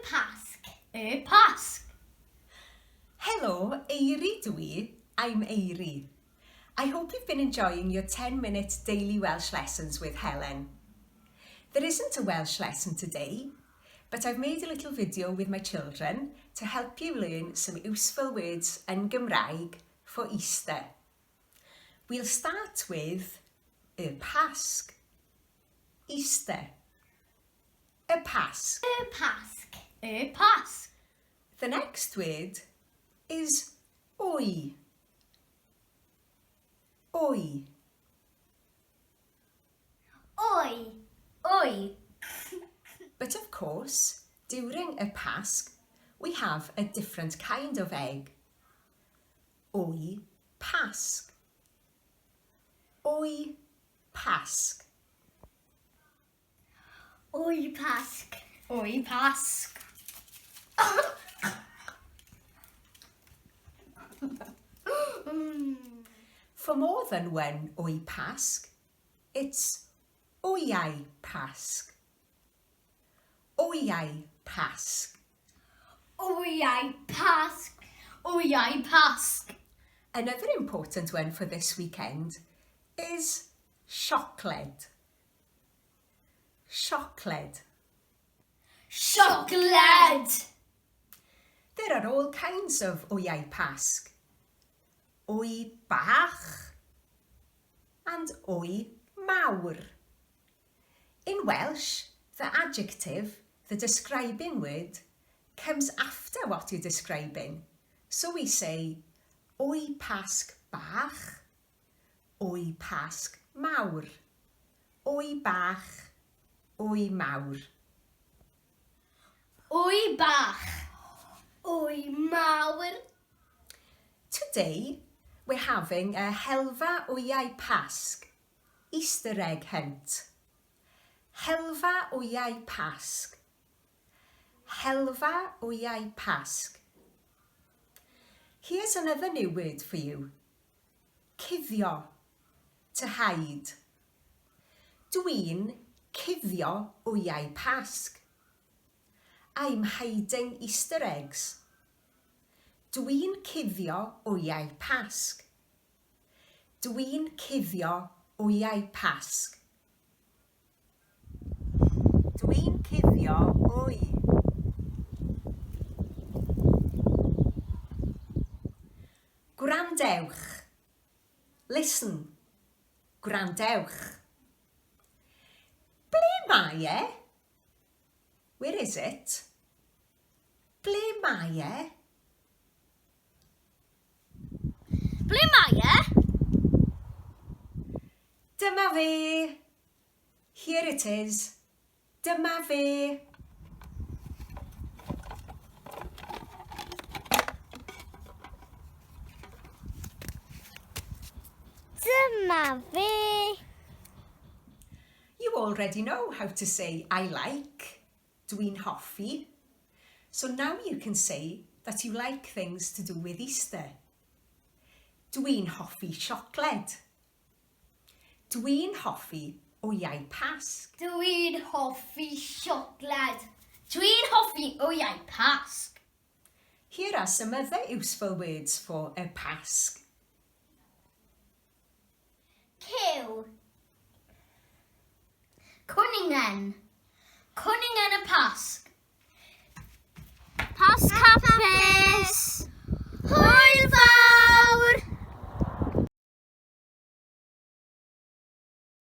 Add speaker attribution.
Speaker 1: Pasg.
Speaker 2: Y Pasg.
Speaker 3: Helo, Eiri dw i. I'm Eiri. I hope you've been enjoying your 10 minute daily Welsh lessons with Helen. There isn't a Welsh lesson today, but I've made a little video with my children to help you learn some useful words yn Gymraeg for Easter. We'll start with y Pasg, Easter. Y Pasg.
Speaker 1: Y Pasg.
Speaker 2: Y Pasg.
Speaker 3: The next word is wy. Wy.
Speaker 1: Wy.
Speaker 2: Wy.
Speaker 3: But of course, during y Pasg, we have a different kind of egg. Wy Pasg. Wy Pasg.
Speaker 1: Wy Pasg.
Speaker 2: Wy Pasg.
Speaker 3: For more than one wy Pasg, it's wyau Pasg. Wyau Pasg.
Speaker 1: Wyau Pasg.
Speaker 2: Wyau Pasg.
Speaker 3: Another important one for this weekend is siocled. Siocled.
Speaker 2: Siocled!
Speaker 3: There are all kinds of wyau Pasg. Wy bach and wy mawr. In Welsh, the adjective, the describing word, comes after what you're describing. So we say, wy Pasg bach, wy Pasg mawr. Wy bach, wy mawr.
Speaker 2: Wy bach.
Speaker 1: Wy mawr.
Speaker 3: Today, we're having a helfa wyau Pasg, Easter egg hunt. Helfa wyau Pasg. Helfa wyau Pasg. Here's another new word for you. Cuddio. To hide. Dwi'n cuddio wyau Pasg. I'm hiding Easter eggs. Dwi'n cuddio wyau Pasg. Dwi'n cuddio wyau Pasg. Dwi'n cuddio wy. Gwrandewch. Listen. Gwrandewch. Ble mae e? Where is it? Ble mae e?
Speaker 2: Ble mae e?
Speaker 3: Dyma fe! Here it is. Dyma fe!
Speaker 1: Dyma fe!
Speaker 3: You already know how to say I like, dwi'n hoffi. So now you can say that you like things to do with Easter. Dwi'n hoffi siocled. Dwi'n hoffi wyau Pasg.
Speaker 1: Dwi'n hoffi siocled.
Speaker 2: Dwi'n hoffi wyau Pasg.
Speaker 3: Here are some other useful words for y Pasg.
Speaker 1: Cyw.
Speaker 2: Cwningen. Cwningen y Pasg.